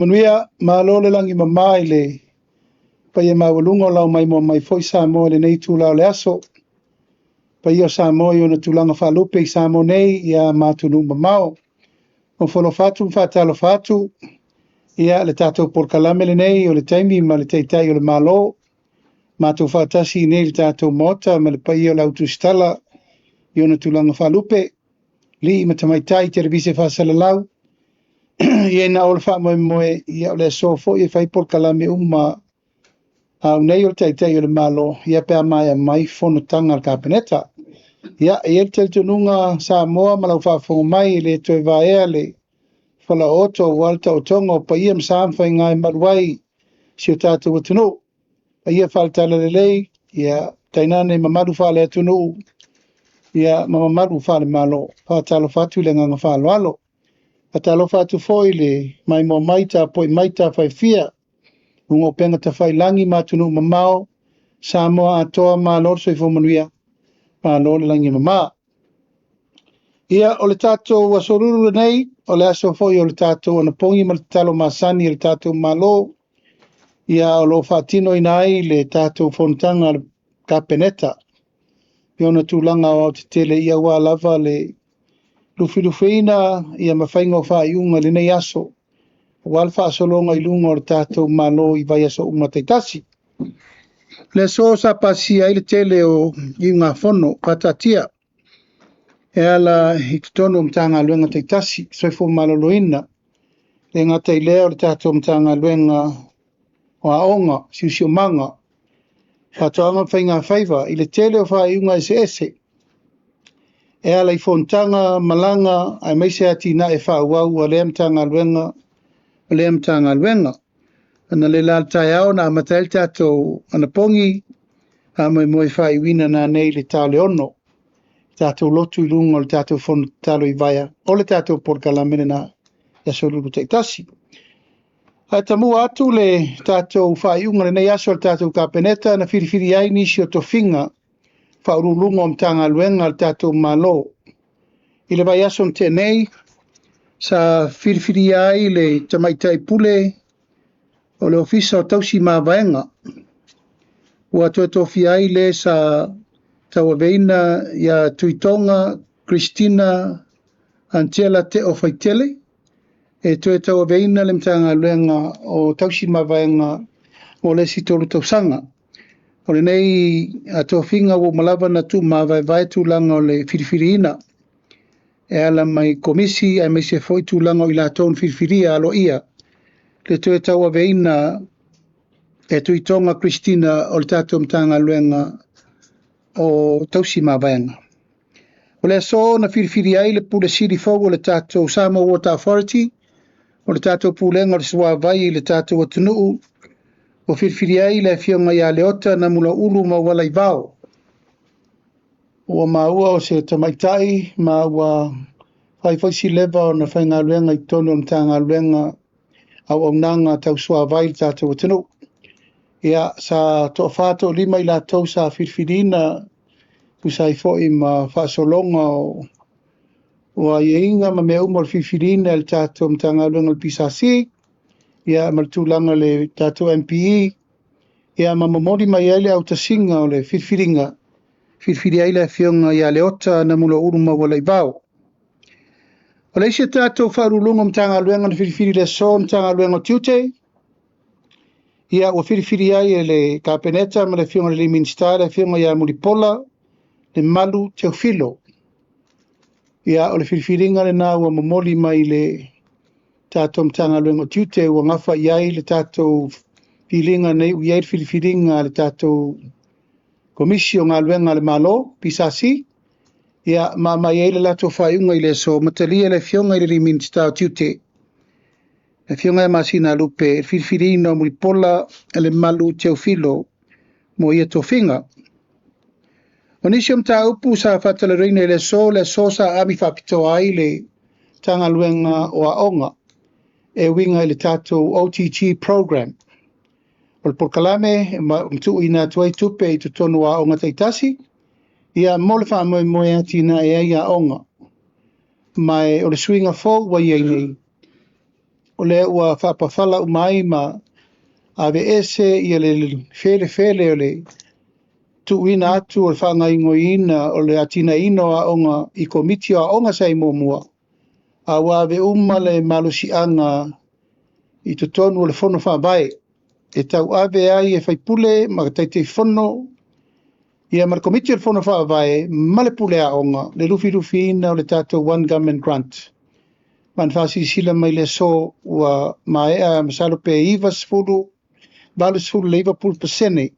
Manuia, malo le lagi mama i le paia maualuga o lau maimoa mai foi Samoa i lenei itula o le aso. Paia o Samoa i ona tulaga faalupe i Samoa nei ia ma atunuu mamao. Ofo alofa atu ma faatalofa atu ia le tatou polokalame lenei o le taimi ma le Taitai o le Malo. Matou faatasi nei i le tatou Maota ma le paia o le au tusitala i ona tulaga faalupe, alii ma tamaitai televise faasalalau. Ia ina o le faamoemoe, ia o le aso foi e fai polokalame uma au nei o le Taitai o le Malo, ia pe a maea mai fonotaga a le Kapeneta. Ia, e i ai le talitonuga Samoa ma lau faafofoga mai e le toe vaea le falaooto aua le taotoga o paia ma sa ma faiga e malu ai si o tatou atunuu. Paia faale-Talalelei, ia tainane mamalu faale-atunuu, ia ma mamalu faale-Malo. Faatalofa atu i le agaga faaaloalo. Faatalofa atu foi i le maimoa mai tapuai mai tafaifia, luga o upega tafailagi ma atunuu mamao, Samoa atoa, malo le soifua manuia, malo le lagi e mama. Ia, o le tatou aso lulu lenei, o le aso foi o le tatou anapogi ma le tatalo masani a le tatou Malo, ia o lo o faatinoina ai le tatou fonotaga a le Kapeneta i ona tulaga aoaotetele ia aua lava le lufilufiina ia ma faiga o faaiuga i lenei aso, aua le faasologa i luga o le tatou Malo i vaiaso uma taitasi. Le aso sa pasia ai le tele o iugafono faataatia e ala i totonu o Matagaluega taitasi, Soifua Maloloina, le gata i lea o le tatou Matagaluega o Aoga, Siosiomaga, Faatoaga ma Faigafaiva, i le tele o faaiuga eseese e ala i fonotaga, malaga, aemaise atinae faaauau a lea Matagaluega ma lea Matagaluega. Ana le la le taeao na amata ai le tatou anapogi, faamoemoe e faaiuina nanei i le ta o le 6. Tatou lotu i luga o le tatou fono tatalo i Vaea, o le tatou polokalame lena i aso Lulu taitasi. Ae tamua atu le tatou faaiuga lenei aso o le tatou Kapeneta na filifili ai nisi o tofiga faauluuluga o Matagaluega a le tatou Malo. I le vaiaso na tea nei, sa filifilia ai le Tamaitai Pule o le Ofisa o Tausi Mavaega, ua toe tofia ai le sa tauaveina ia Tuitoga Christina Antiela Teo Faitele e toe tauaveina le Matagaluega o Tausi Mavaega mo le isi 3 tausaga. O lenei tofiga ua uma lava na tuumavaevae tulaga o le filifiliina e ala mai komisi aemaise foi tulaga o i latou na filifilia aloaia le toe tauaveina e Tuitoga Christina o le tatou Matagaluega o Tausi Mavaega. O le aso na filifili ai le Pule Sili fou o le tatou Samoa Water Authority, o le tatou pulega o le suavai i le tatou atunuu, ua filifili ai le afioga ia Leota Namulauulu Maualaivao. Ua maua o se tamaitai ma ua fai foi si leva ona faigaluega i totonu o le Matagaluega auaunaga tau suavai i le tatou atunuu. Ia, sa toafa toalima i latou sa filifiliina tusa ai foi ma faasologa o aiaiga ma mea uma o le filifiliina e le tatou Matagaluega o le PSC, ia ma le tulaga o le tatou MPE, ia ma momoli mai ai le autasiga o le filifiliga, filifili ai le afioga ia Leota Namulauulu Maualaivao. O le isi tatou faauluuluga o Matagaluega na filifili le aso Matagaluega o Tiute, ia ua filifili ai e le Kapeneta ma le afioga i le Minisita le afioga ia Mulipola le Malu Teofilo. Ia o le filifiliga lena ua momoli mai le tatou Matagaluega o Tiute ua gafa i ai le tatou filiga nei ua i ai le filifiliga a le tatou Komisi o Galuega a le Malo, PSC, ia ma aumai ai le latou faaiuga i le aso matalia le afioga i le Minisita o Tiute, le afioga ia Masina Lupe, le filifiliina o Mulipola le Malu Teofilo mo ia tofiga. O nisi o mataupu sa faatalanoaina i le aso sa ami faapitoa ai le Matagaluega o Aoga e uiga i le tatou OTG program. O le polokalame e matuuina atu ai tupe i totonu o aoga taitasi, ia mo le faamoemoe atinae ai aoga. Ma o le suiga fou ua i ai nei, O lea ua faapafala uma ai ma aveese ia le felefele o le tuuina atu o le faagaoioiina o le atinaeina o aoga i Komiti o Aoga sa i muamua, a ua ave uma le malosiaga i totonu o le Fono Faavae e tauave ai e faipule ma Taitaifono ia ma le Komiti o le Fono Faavae ma le Pule Aoga le lufilufiina o le tatou One Government Grant. Ma na faasilasila mai le aso ua maea masalo pe 90 89%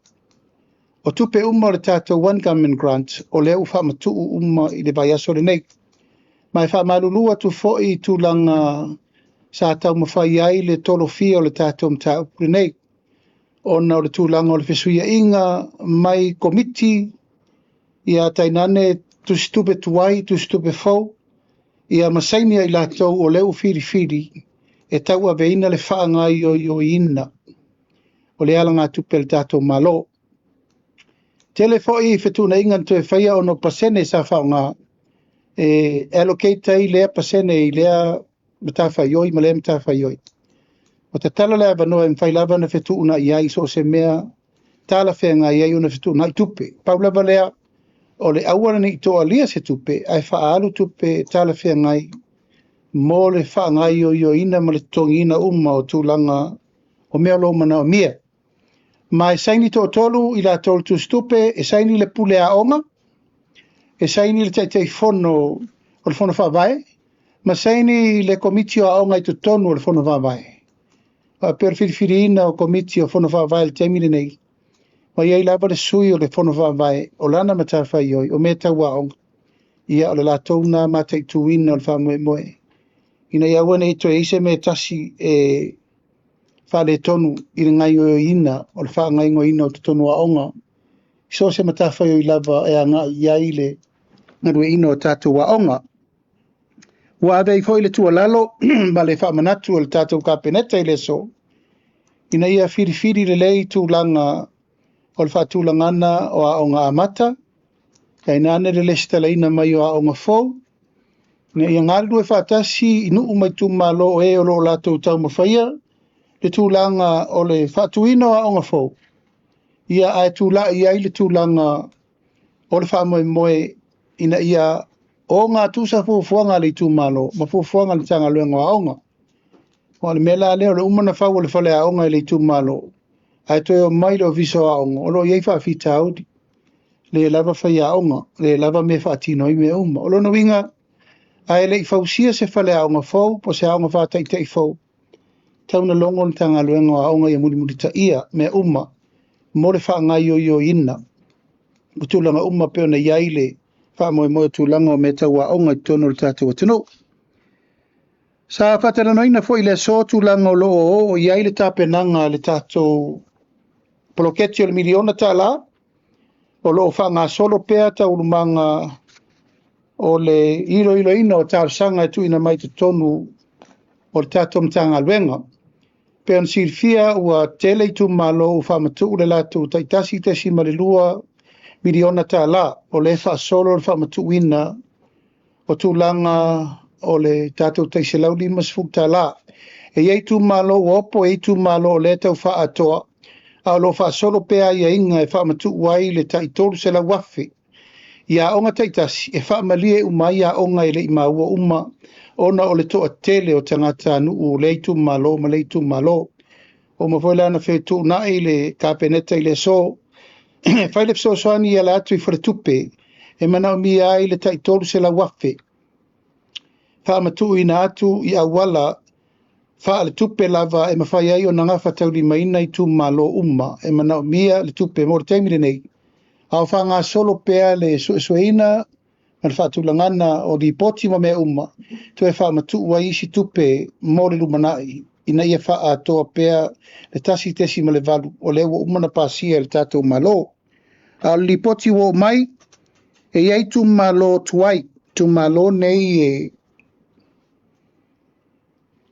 o tupe uma o le tatou One Government Grant o lea ua faamatuu uma i le vaiaso lenei. Ma e faamalulu atu foi i tulaga sa taumafai ai le tolofia o le tatou mataupu lenei, ona o le tulaga o le fesuiaiga mai komiti, ia tainane tusitupe tuai, tusitupe fou, ia ma saini ai latou o lea ua filifili e tauaveina le faagaoioiina o le alagatupe a le tatou Malo. Tele foi fetuunaiga na toe faia ona o pasene sa faaaoga e allocate ai lea pasene i lea matafaioi ma lea matafaioi. Ua tatala le avanoa e mafai lava ona fetuunai ai so o se mea talafeagai ai ona fetuunai tupe. Pau lava lea o le aua ne i toalia se tupe ae faaalu tupe talafeagai mo le faagaoioiina ma le totogiina uma o tulaga o mea o lo o manaomia. Ma e saini toatolu i latou le tusitupe, e saini le pule aoga, e saini le Taitaifono o le Fono Faavae, ma saini le Komiti o Aoga i totonu o le Fono Faavae. Faapea o le filifiliina o Komiti o Fono Faavae i le taimi lenei, ma i ai lava le sui o le Fono Faavae o lana matafaioi o mea tau aoga, ia o le latou na mataituina o le faamoemoe, ina ia aua ne i toe i ai se mea tasi e faaletonu i le gaoioiina o le faagaoioiina o totonu o aoga, i so o se matafaioi lava e agai i ai le galueaiina o tatou aoga. Ua ave ai foi le tuualalo ma le faamanatu o le tatou Kapeneta i le aso, ina ia filifili lelei tulaga o le faatulagana o aoga amata, tainane le lesitalaina mai o aoga fou, ina ia galulue faatasi i nuu ma itumalo o e o lo o latou taumafaia le tulaga o le faatuina o aoga fou, ia ae tulai ai le tulaga o le faamoemoe ina ia ogatusa fuafuaga a le itumalo ma fuafuaga a le Matagaluega o Aoga. O le mea la lea o le uma ona fau o le faleaoga i le itumalo, ae toe omai le Ofisa o Aoga, o lo o i ai faafitauli, le lava faiaoga, le lava mea e faatino ai mea uma. O lona uiga, ae le i fausia se faleaoga fou po o se aoga faataitai fou, tau na logo le Matagaluega o Aoga ia mulimulitaia mea uma mo le faagaoioiina o tulaga uma pei ona i ai le faamoemoe o tulaga o mea tau aoga i totonu o le tatou atunuu. Sa faatalanoaina foi i le aso tulaga o lo o oo i ai le tapenaga a le tatou poloketi o le $1 miliona, o lo o faagasolo pea taualumaga o le iloiloina o talosaga e tuuina mai totonu o le tatou Matagaluega. Pei ona silafia ua tele itumalo ua faamatuu le latou tai $1.2 miliona, o lea e faasolo le faamatuuina o tulaga o le tatou tai $150. E i ai itumalo ua opo, e i ai itumalo o lea e tau faaatoa, a o lo o faasolo pea aiaiga e faamatuu ai le tai $300,000 i aoga taitasi e faamalie uma ai aoga e le i maua uma ona o le toatele o tagatanuu o lea itumalo ma lea itumalo. Ua uma foi la ona fetuunai le Kapeneta i le aso e fai le fesoasoani i ala atu i faletupe e manaomia ai le tai $300,000 faamatuuina atu i auala faaletupe lava e mafai ai ona gafataulimaina itumalo uma e manaomia le tupe mo le taimi lenei, a o faagasolo pea le suesueina ma le faatulagana o lipoti ma mea uma toe faamatuu ai isi tupe mo le lumanai ina ia faaatoa pea le 1.8 o lea ua uma ona pasia e le tatou Malo. A o le lipoti ua oo mai, e i ai itumalo tuai, itumalo nei e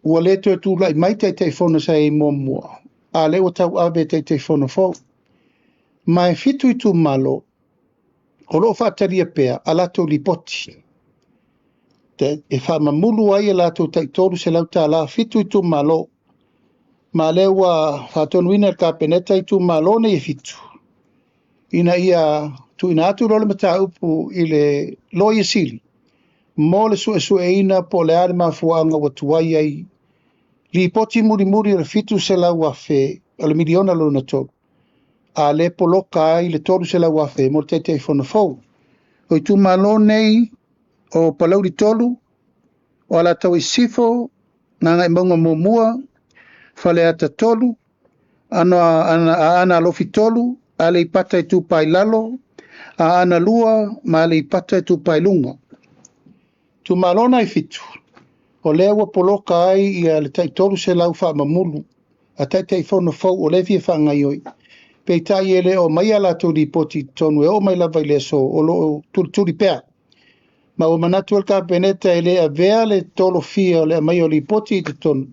ua le toe tulai mai Taitaifono sa i ai muamua, a o lea ua tauave e Taitaifono fou. Ma e 7 itumalo o lo o faatalia pea a latou lipoti e faamamulu ai a latou tai $300, 7 itumalo. Ma lea ua faatonuina e le Kapeneta itumalo nei e 7, ina ia tuuina atu loa le mataupu i le Loia Sili mo le suesueina po o le a le mafuaaga ua tuai ai lipoti mulimuli o le 700,000 o le miliona lona 3, a le poloka ai le 300,000 mo le Taitaifono fou. O itumalo nei o Palauli 3, o Alataua Sisifo, Gagaemauga 1, Faleata 3, Aana Alofi 3, Aleipata Itupa i Lalo, Aana 2 ma Aleipata Itupa i Luga. Itumalo na e 7, o lea ua poloka ai ia le tai 300 faamamulu a Taitaifono fou o lea e fia faagaioi. Peitai e le o mai a latou lipoti i totonu e oo mai lava i le aso o lo o tulituli pea. Ma ua manatu le Kapeneta e le avea le tolofia o le aumai o lipoti i totonu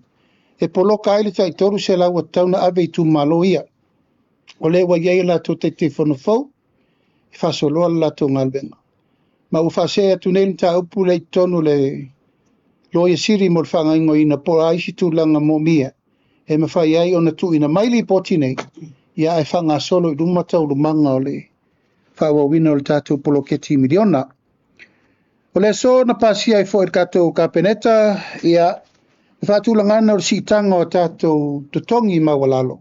e poloka ai le tai 300 ua tatau ona ave i itumalo ia. O lea ua i ai a latou Taitaifono fou e faasoloa le latou galuega. Ma ua faasee atu nei le mataupu lea i totonu o le Loia Sili mo le faagaoioiga po o a isi tulaga moomia e mafai ai ona tuuina mai lipoti nei, ia ae faagasolo i luma taualumaga o le faaauauina o le tatou poloketi miliona. O le aso na pasia ai foi le tatou Kapeneta, ia, le faatulagaga o le siitaga o tatou totogi maualalo.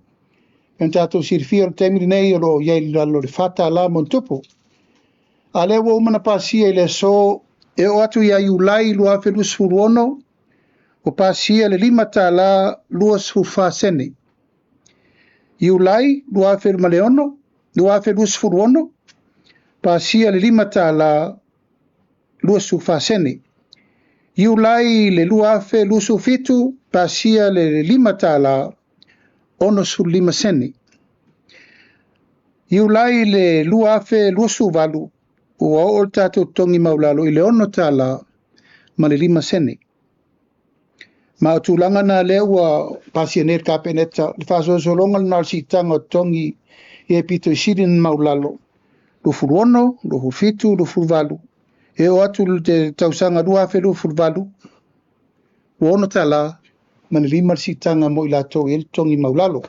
E ona tatou silafia o le taimi lenei o lo o i ai i lalo o le $4 ma ona tupu. A lea ua uma ona pasia i le aso e oo atu ia Iulai 2026, ua pasia le $5.24. Iulai 2026, pasia le $5.24. Iulai le 2027, pasia le $5.65. Iulai le 2028, ua oo le tatou totogi maualalo i le $6.05. Ma o tulaga na lea ua pasia nei le Kapeneta, le faasolosologa lena o le siitaga o totogi e pito i sili ona maualalo, 26, 27, 28, e oo atu i le tausaga 2028, ua $6.05 le siitaga mo i latou e i ai le totogi maualalo.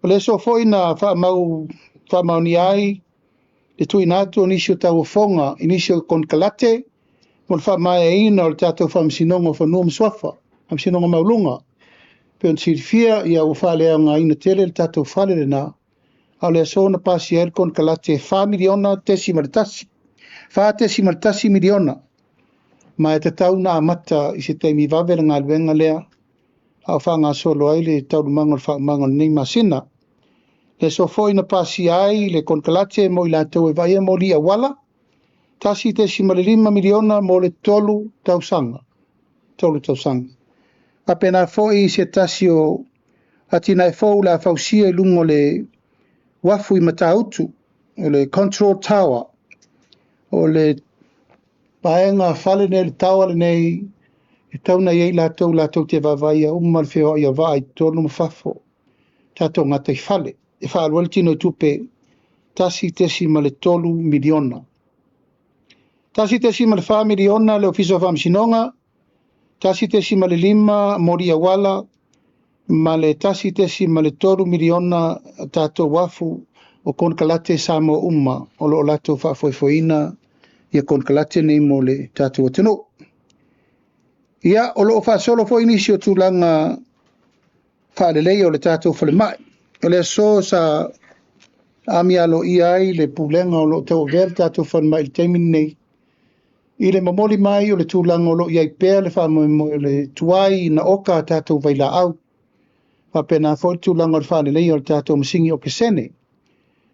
O le aso foi na faamaonia ai le tuuina atu o nisi o tauofoga i nisi o konekarate mo le faamaeaina o le tatou Faamasinoga o Fanua ma Suafa, Faamasinoga Maualuga. Pei ona silafia, ia ua faaleaogaina tele le tatou fale lena, a o le aso na pasia ai le konekarate e 4 miliona .1, 4.1 miliona, ma e tatau ona amata i se taimi vave le galuega lea, a o faagasolo ai le taualumaga o le faaumaga o lenei masina. Le aso foi na pasia ai le konekarate mo i latou e vaaia moli auala, 1.5 miliona mo le 3 tausaga. 3 tausaga. Faapena foi se tasi o atinae fou o le a fausia i luga o le uafu i Matautu, o le Control Tower, o le vaega fale nei, le tower lenei, e tatau ona i ai latou te vaavaaia uma le feoai o vaa i totonu ma fafo, tatou gataifale, e faaalu ai le tino i tupe 1.3 miliona. 1.4 miliona le Ofisa o Faamasinoga, 1.5 moli auala, ma le 1.3 miliona tatou uafu o konekarate Samoa uma o lo o latou faafoefoeina ia konekarate nei mo le tatou atunuu. Ia, o lo o faasolo foi nisi o tulaga faaleleia o le tatou falemai. O le aso sa amia aloaia ai le pulega o lo o tauavea le tatou falemai i le taimi lenei, i le momoli mai o le tulaga o lo o i ai pea le faamoemoe o le tuai ina oka a tatou vailaau. Faapena foi le tulaga o le faaleleia o le tatou masini okesene.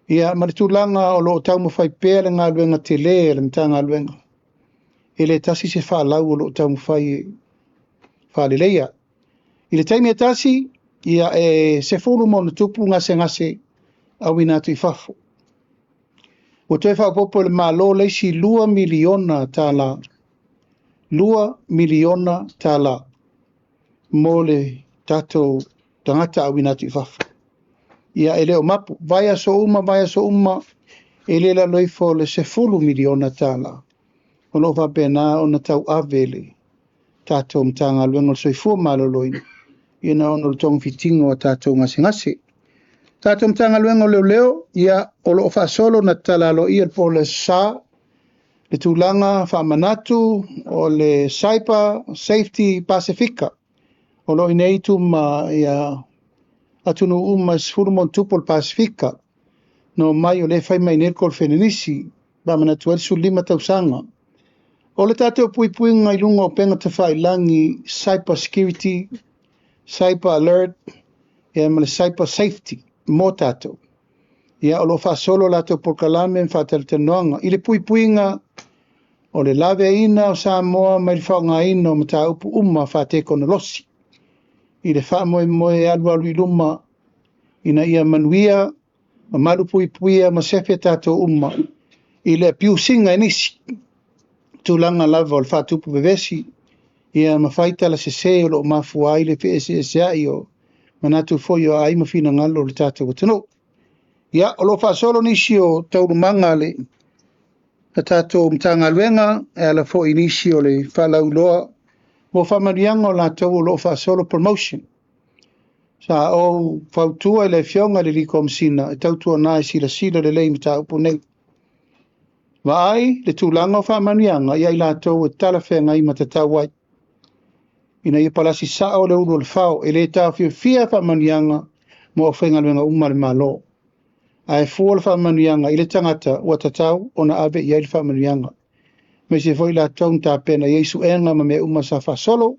Ia, ma le tulaga o lo o taumafai pea le galuega tele a le Matagaluega. E le tasi se faalau o lo o taumafai e faaleleia. I le taimi e tasi, ia e 10 ma ona tupu gasegase auina atu i fafo. Ua toe faaopoopo e le Malo le isi $2 miliona tala, $2 miliona tala mo le tatou tagata auina atu i fafo. Ia, e le o mapu, vaiaso uma, e le lalo ifo o le $10 miliona tala. O lo o faapena ona tauave le tatou Matagaluega o le Soifua Maloloina Ina ona o le togafitiga o a tatou gasegase. Tatou Matagaluega o Leoleo, ia, o lo o faasolo na tatala aloaia le po o le Aso Sa, le tulaga faamanatu o le Cyber Safety Pasefika, o lo o i inei itu ma ia, atunuu uma e 10+ o le Pasefika, na omai o lea e fai mai nei le Kolofenenisi, faamanatu ai le 15 tausaga. O le tatou puipuiga i luga o upega tafailagi, cyber security, cyber alert, ia ma le cyber safety mo tatou. Ia, o lo o faasolo latou polokalame ma faatalatalanoaga i le puipuiga o le laveaiina o Samoa mai le faaaogaina o mataupu uma faatekonolosi i le faamoemoe e alualu i luma ina ia manuia ma malupuipuia ma sefe tatou uma i le abuse ina e nisi tulaga lava o le faatupu vevesi, ia ma fai tala sese o lo o mafua ai le feeseeseai o manatu foi o aai ma finagalo o le tatou atunuu. Ia, o lo o faasolo nisi o taualumaga a le tatou Matagaluega e ala foi i nisi o le faalauiloa mo faamanuiaga o latou o lo o faasolo promotion. Sa ou fautua i le Afioga i le Alii Komesina e tautuana e silasila lelei i mataupu nei. Vaai le tulaga o faamanuiaga ia i latou e talafeagai ma tatau ai, ina ia palasi sao le ulu o le fao, e le taofiofia faamanuiaga mo aufaigaluega uma a le Malo. Ae fua le faamanuiaga i le tagata ua tatau ona ave i ai le faamanuiaga. Aemaise foi latou na tapena i ai suega ma mea uma sa faasolo,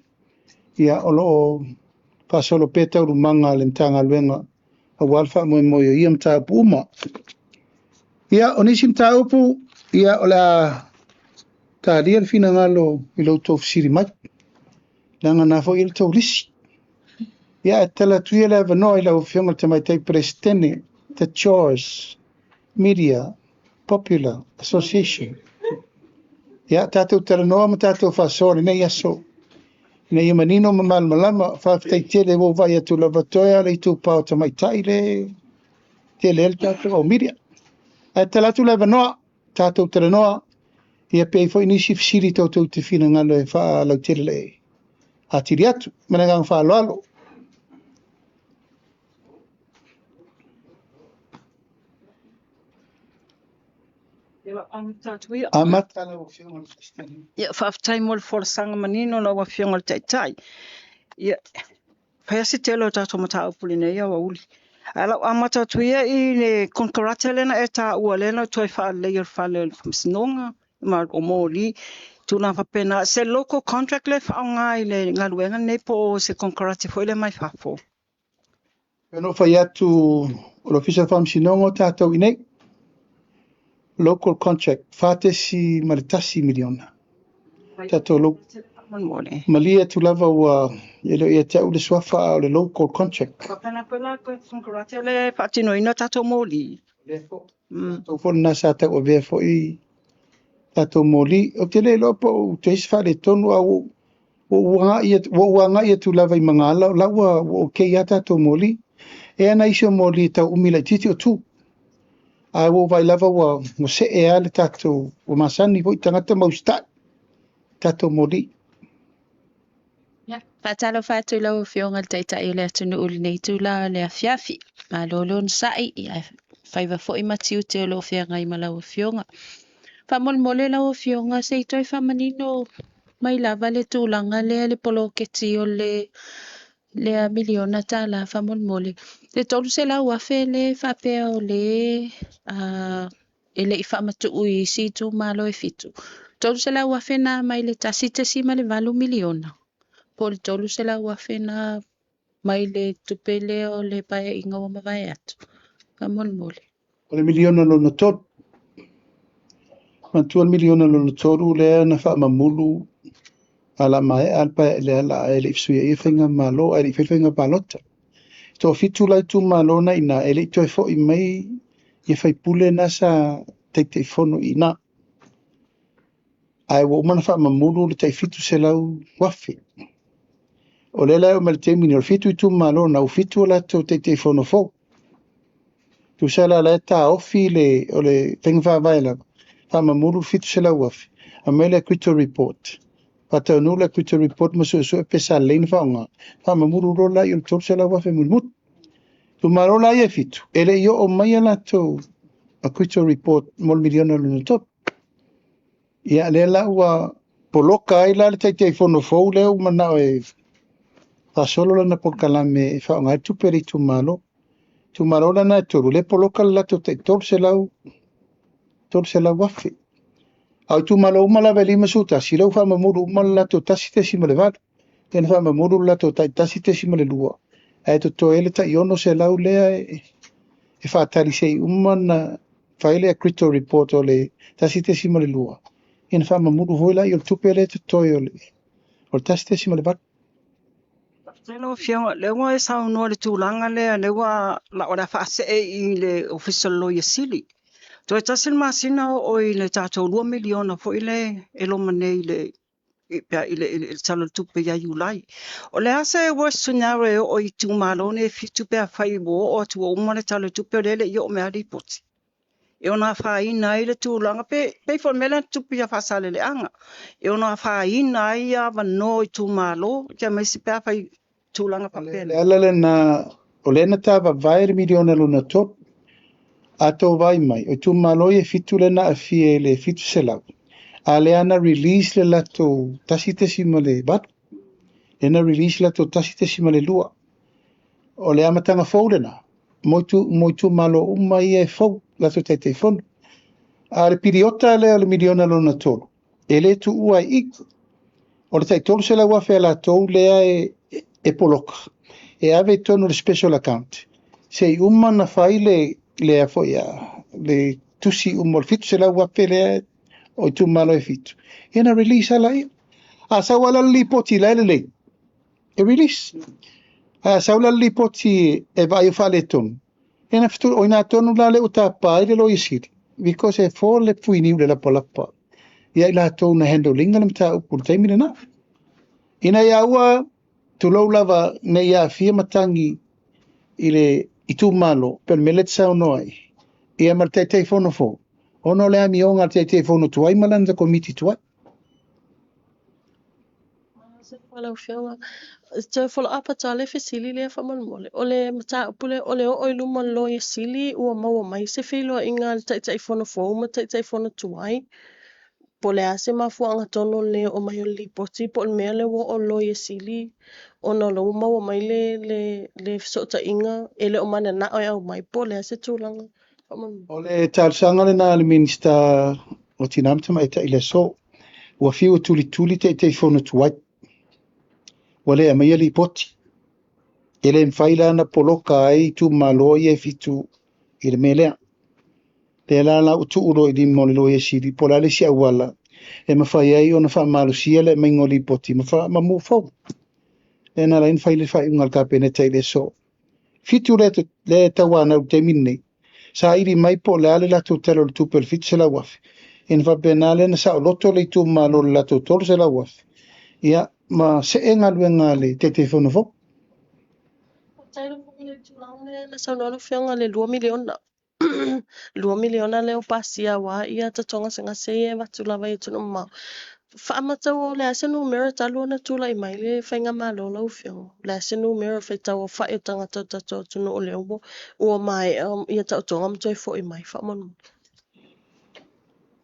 ia o lo o faasolo pea taualumaga a le Matagaluega aua le faamoemoe o ia mataupu uma. Ia, o nisi mataupu, ia o le a talia le finagalo i lo outou fesili mai, leaga na foi e le tou lisi. Ia, e tatala atu ia le avanoa i lau Afioga i le Tamaitai Peresetene, the Chores Media Popular Association. Ia, tatou talanoa ma tatou faasoa lenei aso, ina ia manino ma malamalama. Faafetai tele ua ou vaai atu lava toe lava le itupa o tamaitai le tele ai le tatou au media. Ae tatala atu le avanoa, tatou talanoa, ia pe i ai foi nisi fesili tou te finagalo e faalautele atili atu. Ma le agaga faaaloalo. Amata lau Afioga i le Peresetene. Ia, faafetai mo le folasaga manino lau Afioga i le Taitai. Ia, fai lava se tele o tatou mataupu i lenei aoauli. Ae o lau amata atu ia i le konekarate lea na e taua lea na toe faaleleia o le fale o le Faamasinoga ma o moli, tulaga faapena. Se local contract lea e faaaoga i le galuega lenei po o se konekarate foi lea mai fafo? E ono fai atu o le Ofisa o Faamasinoga o tatou i nei. Local contract, $4.1 miliona. Tatou lo... Malie atu lava ua e le o ia te au le suafa a o le local contract. Faapena foi la konekarate lea e faatinoina tatou moli. Lea foi. Tatou foi lena sa tauavea foi tatou moli. Ou te le iloa po o toe isi faaletonu, a ua ou agai atu lava i Magaala, o la ua okay lava tatou moli. E ana isi o moli e tau umi laitiiti o tu. Ae ua ou vaai lava ua see lava le tatou, ua masani foi tagata ma usitai tatou moli. Ia, faatalofa atu i lau Afioga i le Taitai o le atunuu i lenei itula o le afiafi. Malo le onosai, ia faiva foi ma tiute o lo o feagai ma lau Afioga. Faamolemole lau Afioga, se i toe faamanino mai lava le tulaga lea le poloketi o le lea miliona tala faamolemole. Le 300,000 le faapea o le e le i faamatuu i isi itumalo e 7. 300,000 na mai le 1.8 miliona. Po o le 300,000 na mai le tupe lea o le paeaiga ua mavae atu. Faamolemole. O le miliona lona tolu. Manatua le miliona lona tolu lea na faamamulu a la maea le pae lea la e le i fesuiaia faigamalo, ae le i fai faiga palota. Toafitu la itumalo na ina e le i toe foi mai ia faipule na sa Taitaifono i ina. Ae ua uma ona faamamulu le tai 700,000. O lea la e oo mai le taimi nei, o le 7 itumalo na ua 7 o latou Taitaifono fou. Tusa la la e taofi le, o le faiga faavae lava, faamamulu le 700,000, aumai le acquittal report. Faataunuu le acquittal report ma suesue pe sa lelei ona faaaoga, faamamulu loa laia o le $300,000 mulimuli. Itumalo la ia e fitu, e le i oo mai a latou acquittal report mo le miliona lona tolu. Ia lea la ua poloka ai la le Taitaifono fou lea ua manao e faasolo lana polokalame e faaaoga ai le tupe a le itumalo. Itumalo la na e tolu, lea e poloka le latou tai $300,000. A o itumalo uma lava e 51, lea ua faamamulu uma le latou 1.8. Lea na faamamulu le latou tai 1.2, ae totoe ai le tai 600 lea e faatali se i uma ona fai le acquittal report o le 1.2, ia ona faamamulu foi lea o le tupe lea e totoe o le 1.8. Faafetai lau Afioga, o lea ua e saunoa i le tulaga lea, lea ua o le a faasee i le Ofisa o le Loia Sili. Toe tasi le masina oo i le tatou $2 miliona foi lea e loma nei i le Tala o le Tupe ia Iulai. O le a se worst scenario e oo i itumalo nei e fitu pe afai ua oo atu ua uma le Tala o le Tupe o lea e le i oo mai lava lipoti? E ono afaina ai le tulaga, pei foi o le mea lea na tupu ia Faasaleleaga, e ono afaina ai avanoa o itumalo, aemaise pe afai tulaga faapena. O le ala lena, o lea na tavavae le miliona lona tolu. A tou vaai mai, o itumalo ia e fitu lea na aafia i le 700, a lea na release le latou 1.8, lea na release le latou 1.2. O le amataga fou lena, mo itumalo uma ia e fou latou Taitaifono. A o le piliota lea o le miliona lona tolu, e le tuua ai i. O le tai $300,000 a latou lea e poloka, e ave i totonu o le special account, se i uma na fai le foi a le tusi uma o le $700,000 lea o itumalo e fitu, ia na release ala ia. A sau ala le lipoti la e lelei, e release. A sau la le lipoti e vaai o faaletonu, ia na fitu, o ina tonu la le ua tapa ai le Loia Sili, because e fo le fuiniu le lapalapa ia i latou na handle ina le mataupu i le taimi lena. Ina ia ua tulou lava nei aafia matagi i le itumalo, pe o le mea lea e te saunoa ai, ia ma le Taitaifono fou, ona o le amioga a le Taitaifono tuai ma lana komiti tuai. Lau Afioga, toe follow up atu lava le fesili lea faamolemole. O le mataupu lea, o le oo i luma o le Loia Sili ua maua mai se feiloaiga a le Taitaifono fou ma Taitaifono tuai. Po o le a se mafuaaga tonu o le oo mai o le lipoti, po o le mea lea ua oo le Loia Sili ona o lea ua maua mai le fesootaiga e le o mananao e aumai, po o le a se tulaga faamolemole. O le talosaga lena a le Minisita o Tina ma Tamaitai i le aso. Ua fiu e tulituli Taitaifono tuai. Ua le aumaia lipoti. E le mafai la ona poloka ai itumalo ia e fitu i le mea lea. Lea la la ua tuu loa i lima o le Loia Sili, po o le a le isi auala e mafai ai ona faamalosia le aumaiga o lipoti ma move forward. Lea na ala ai ona fai le faaiuga a le Kapeneta i le aso. Fitu lea e tauanau i le taimi lenei, saili mai po o le a le latou tala o le tupe o le $700,000. Ia na faapena lea na saoloto le itumalo i le latou $300,000. Ia ma see galuega a le Taitaifono fou. Faafetai lau Afioga i le tulaga lea na saunoa lau Afioga i le $2 miliona. $2 miliona lea ua pasia aua ia tatou gasegase ia e avatu lava i atunuu mamao. Faamatau o le a se numera talu ona tulai mai le faigamalo lau Afioga? O le a se numera faitau aofai o tagata o tatou atunuu lea ua maea ia taotoga ma toe foi mai faamolemole?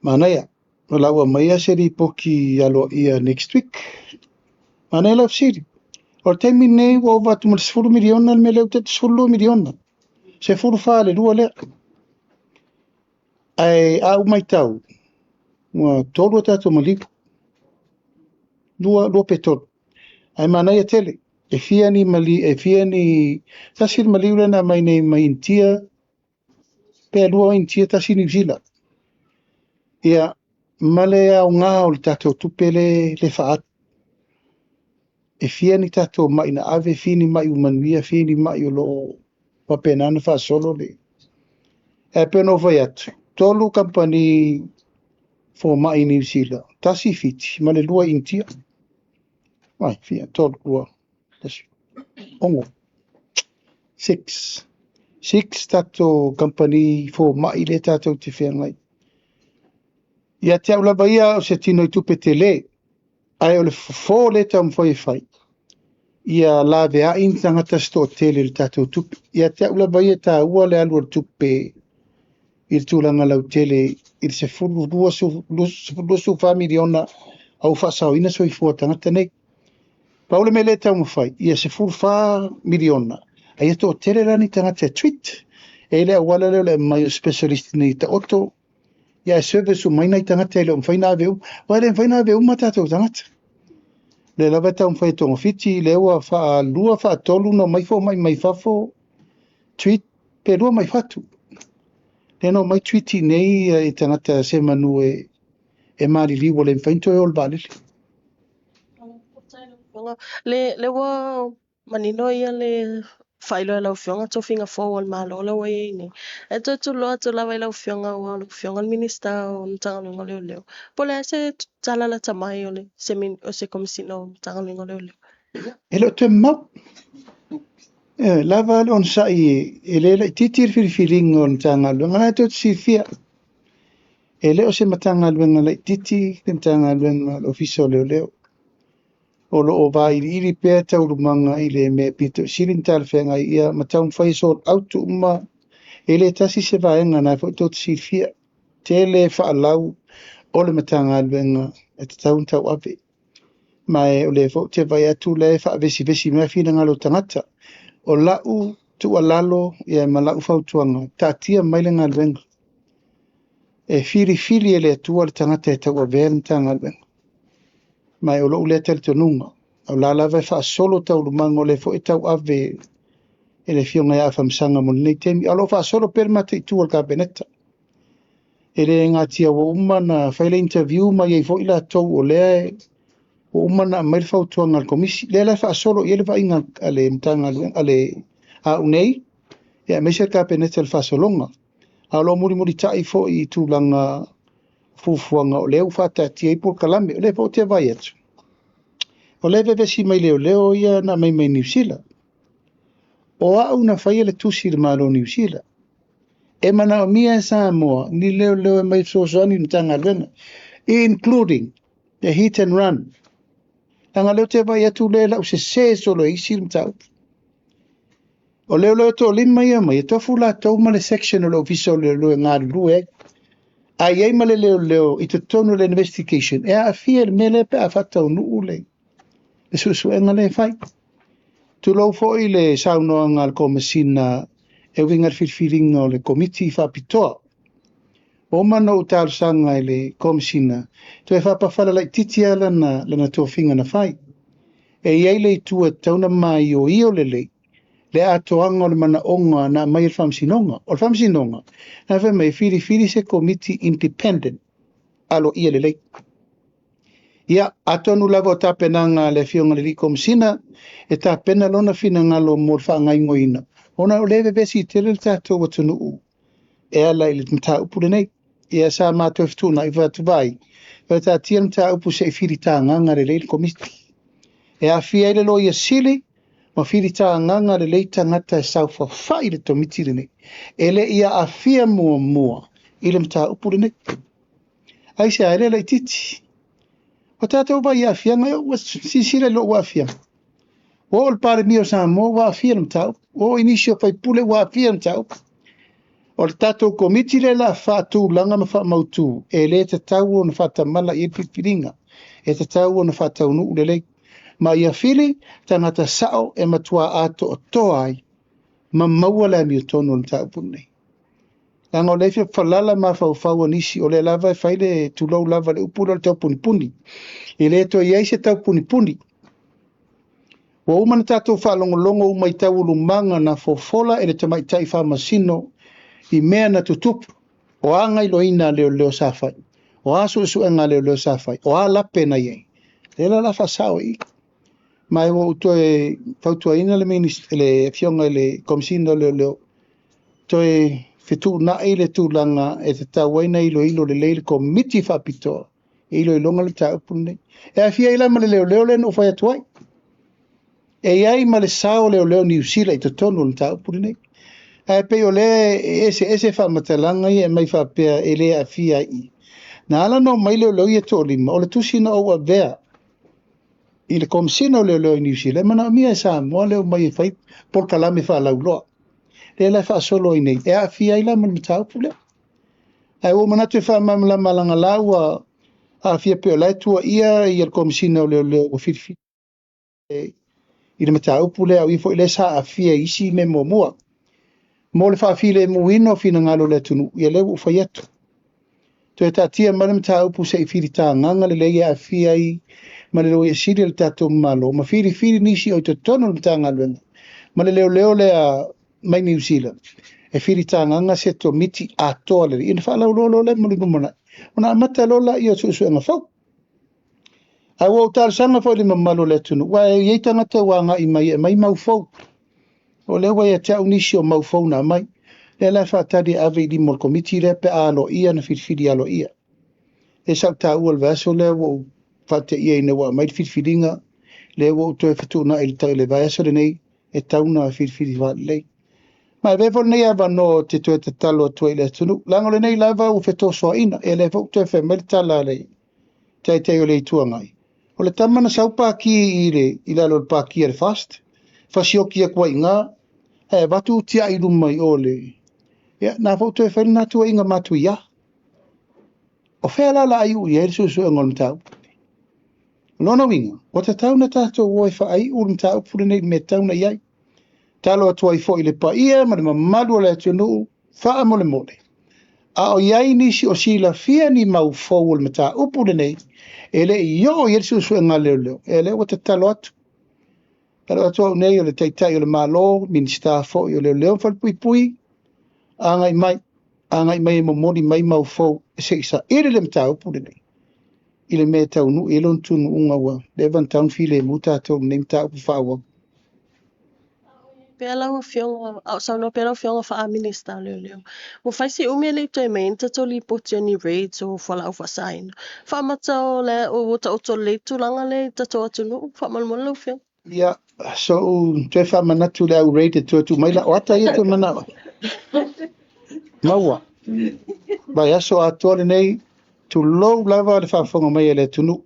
Manaia, o la ua aumaia se lipoti aloaia next week. Manaia lau fesili. O le taimi lenei ua ova atu ma le 10 miliona le mea lea ua tai 12 miliona. 14 le lua lea. Ae a ou matau, ua tolu a tatou maliu. Lua pe tolu. Ae manaia tele. E fia ni mali, e fia ni, tasi le maliu lea na aumai nei mai Initia, pe lua Initia, tasi Niu Sila. Ia, ma le aoga o le tatou tupe le faatu. E fia ni tatou mai na ave, fia ni mai ua manuia, fia ni mai o lo o faapena ona faasolo le. Ae pei ona ou fai atu, tolu kamupani fomai i Niu Sila, tasi Fiti ma le lua Initia. Ai, fia, tolu, lua, tasi, ono. Six. Six tatou kamupani fomai lea tatou te feagai. Ia te au lava ia o se tino i tupe tele. Ae o le fofo lea e taumafai e fai, ia laveai ni tagata se toatele i le tatou tupe. Ia te au lava ia e taua le alu o le tupe i le tulaga lautele i le 12, 24 miliona a ua faasaoina soifua o tagata nei. Pau le mea lea e taumafai, ia 14 miliona, a ia toatele la ni tagata e treat. E i ai le auala lea o le aumai o specialist nei taoto, ia e service uma ai nai tagata e le o mafai ona ave uma. Aua e le mafai ona ave uma tatou tagata. O lea lava e taumafai e togafiti, lea ua faalua faatolu ona omai fomai mai fafo treat pe lua mai fatu. Lea na omai treat i inei i tagata semanu e maliliu ua le mafai ona toe o i le vaalele. Le ua manino ia le faailoa e lau Afioga tofiga fou a le Malo la ua i ai nei. E toe tuloa atu lava i lau Afioga aua o lau Afioga le Minisita o Matagaluega o Leoleo. Po o le a se tala lata mai o le o se Komesina o Matagaluega o Leoleo? E le o toe mamao. E lava le onosai, e le laitiiti le filifiliga o le Matagaluega, la e tou te silafia. E le o se Matagaluega laitiiti le Matagaluega o le Ofisa o Leoleo. O lo o vailiili pea taualumaga i le mea pito i sili ona talafeagai ia ma taumafai e sort out uma. E le tasi se vaega, na foi tou te silafia. Tele faalau o le Matagaluega e tatau ona tauave. Ma o lea foi ou te vaai atu lea e faavesivesi mai finagalo o tagata. O lau tuualalo ia ma lau fautuaga, taatia mai le galuega. E filifili e le Atua le tagata e tauavea le Matagaluega. Ma o lou lea talitonuga. O la lava e faasolo taualumaga o lea foi e tauave e le Afioga ia Afamasaga mo lenei taimi. A o lo o faasolo pea le mataitu o le Kapeneta. E le gatia ua uma ona fai le interview ma i ai foi latou o lea ua uma ona aumai le fautuaga a le Komisi. Lea la e faasolo i ai le vaaiga a le Matagaluega a le au nei, ia aemaise le Kapeneta i le faasologa. A o lo o mulimulitai foi i tulaga fuafuaga o lea ua faataatia ai polokalame. O lea foi ou te vaai atu, o lea e vevesi mai leoleo ia na aumai mai Niu Sila. O au na faia le tusi i le Malo o Niu Sila. E manaomia e Samoa ni leoleo e mai fesoasoani i le Matagaluega, including the hit and run. Leaga lea ou te vaai atu lea lau sese solo e isi le mataupu. O leoleo toalima ia mai, e tofu latou ma le section o le Ofisa o Leoleo e galulue ai. A i ai ma le leoleo i totonu o le investigation, e aafia i le mea lea pe a faataunuu le suesuega lea e fai. Tulou foi le saunoaga a le Komesina e uiga i le filifiliga o le Komiti Faapitoa. Ua uma ona ou talosaga i le Komesina, toe faapafala laitiiti lava lana tofiga na fai. E i ai le itu e tatau ona maioio lelei le atoaga o le manaoga na aumai e le Faamasinoga. O le Faamasinoga, na fai mai e filifili se Komiti independent aloaia lelei. Ia, atonu lava o tapenaga a le Afioga i le Komesina e tapena lona finagalo mo le faagaoioiga, ona o lea e vevesi tele le tatou atunuu e ala i le mataupu lenei. Ia sa matou fetuunai fai atu vai, taatia le mataupu se i filitagaga lelei le Komiti. E aafia ai le Loia Sili ma filitagaga lelei tagata e saofafai i le Komiti lenei. E le i aafia muamua i le mataupu lenei. Aisea, e le laitiiti. O tatou vai i aafiaga, ua silasila i lou aafiaga. Ua oo le Palemia o Samoa ua aafia le mataupu. Ua oo i nisi o faipule ua aafia le mataupu. O le tatou Komiti lea la faatulaga ma faamautu, e le tatau ona faatamala i ai le filifiliga. E tatau ona faataunuu lelei. Ma ia fili tagata sao e matua atoatoa ai ma maua le amiotonu o le mataupu lenei. Leaga o lea e fia falala mafaufau o nisi, o lea lava e fai le tulou lava le upu lea o le taupunipuni. E le toe i ai se taupunipuni. Ua uma ona tatou faalogologo uma i taualumaga na fofola e le tamaitai faamasino i mea na tutupu. O a gailoina a leoleo sa fai, o a suesuega a leoleo sa fai, o a lape na i ai. Lea la la faasao i. Ma e ua ou toe fautuaina le Afioga i le Komesina o Leoleo, toe fetuunai le tulaga e tatau ai ona iloilo lelei le Komiti Faapitoa e iloiloga le mataupu lenei. E aafia ai la ma le leoleo lea na ou fai atu ai. E i ai ma le sao leoleo Niu Sila i totonu o le mataupu lenei. Ae pei o lea e eseese faamatalaga ia e mai faapea e le aafia ai i. Na ala ona omai leoleo ia toalima, o le tusi na ou avea i le Komesina o Leoleo i Niu Sila, e manaomia e Samoa le omai e fai polokalame faalauiloa. Lea la e faasolo ai nei, e aafia ai la ma le mataupu lea. Ae ua ou manatu e faamalamalama leaga la ua aafia pei o la e tuuaia le Komesina o Leoleo ua filifili i le mataupu lea, o i foi lea sa aafia i isi mea muamua. Mo le faafilemuina o finagalo o le atunuu, ia lea ua ou fai atu. Toe taatia mai le mataupu se i filitagaga lelei e aafia ai ma le Loia Sili a le tatou Malo, ma filifili nisi o i totonu o le Matagaluega ma le leoleo lea mai Niu Sila, e filitagaga se Komiti atoa lelei, ona faalauiloa loa lea mo le lumanai, ona amata loa lea o suesuega fou. Ae ua ou talosaga foi i le mamalu o le atunuu, aua e i ai tagata ua agai mai e aumai mau fou. O lea ua ia te au nisi o mau fou na aumai. Lea la e faatali e ave i lima o le Komiti lea pe a aloaia na filifili aloaia. Lea sa ou taua i le vaiaso lea ua ou faateia ina ua aumai le filifiliga, lea ua ou toe fetuunai i le vaiaso lenei e tau na filifili faalelei. Ma e avea foi lenei avanoa ou te toe tatalo atu ai i le atunuu, leaga o lenei lava ua fetosoaina, ia lea foi ua toe fai mai le tala a le Taitai o le Itu Agai, o le tama na sau paki i le i lalo o le paki a le FAST, fasioki atu ai i ina, ae avatu tiai i luma i o le, ia, na foi ua toe fai lena tuuaiga matuia. O fea la o le a iu i ai le suesuega o le mataupu lenei? O lona uiga, ua tatau ona tatou o e faaiu le mataupu lenei i le mea e tatau ona i ai. Talo atu ai foi i le paia ma le mamalu o le atunuu, faamolemole, a o i ai nisi o silafia ni mau fou o le mataupu lenei e le i oo i ai le suesuega a leoleo, ia lea ua tatalo atu. Tatalo atu au nei o le Taitai o le Malo, Minisita foi o Leoleo ma Falepuipui, agai mai, agai mai e momoli mai mau fou se i saili le mataupu lenei i le mea e taunuu i ai lona tunuuga ua leva ona tatau ona filemu tatou i lenei mataupu faaauau. Pea lau Afioga, a o saunoa pea lau Afioga faa-Minisita o Leoleo, ua fai si umi e le i toe aumai ai ni tatou lipoti o ni raids o fualaau faasaina. Faamata o le ua taoto lelei le tulaga lea i le tatou atunuu? Faamolemole lau Afioga. Ia, so'u toe faamanatu i le au raid e toe tuu mai la'u ata ia toe mana'o ai. Maua. Vaiaso atoa lenei, tulou lava le faafofoga mai a le atunuu.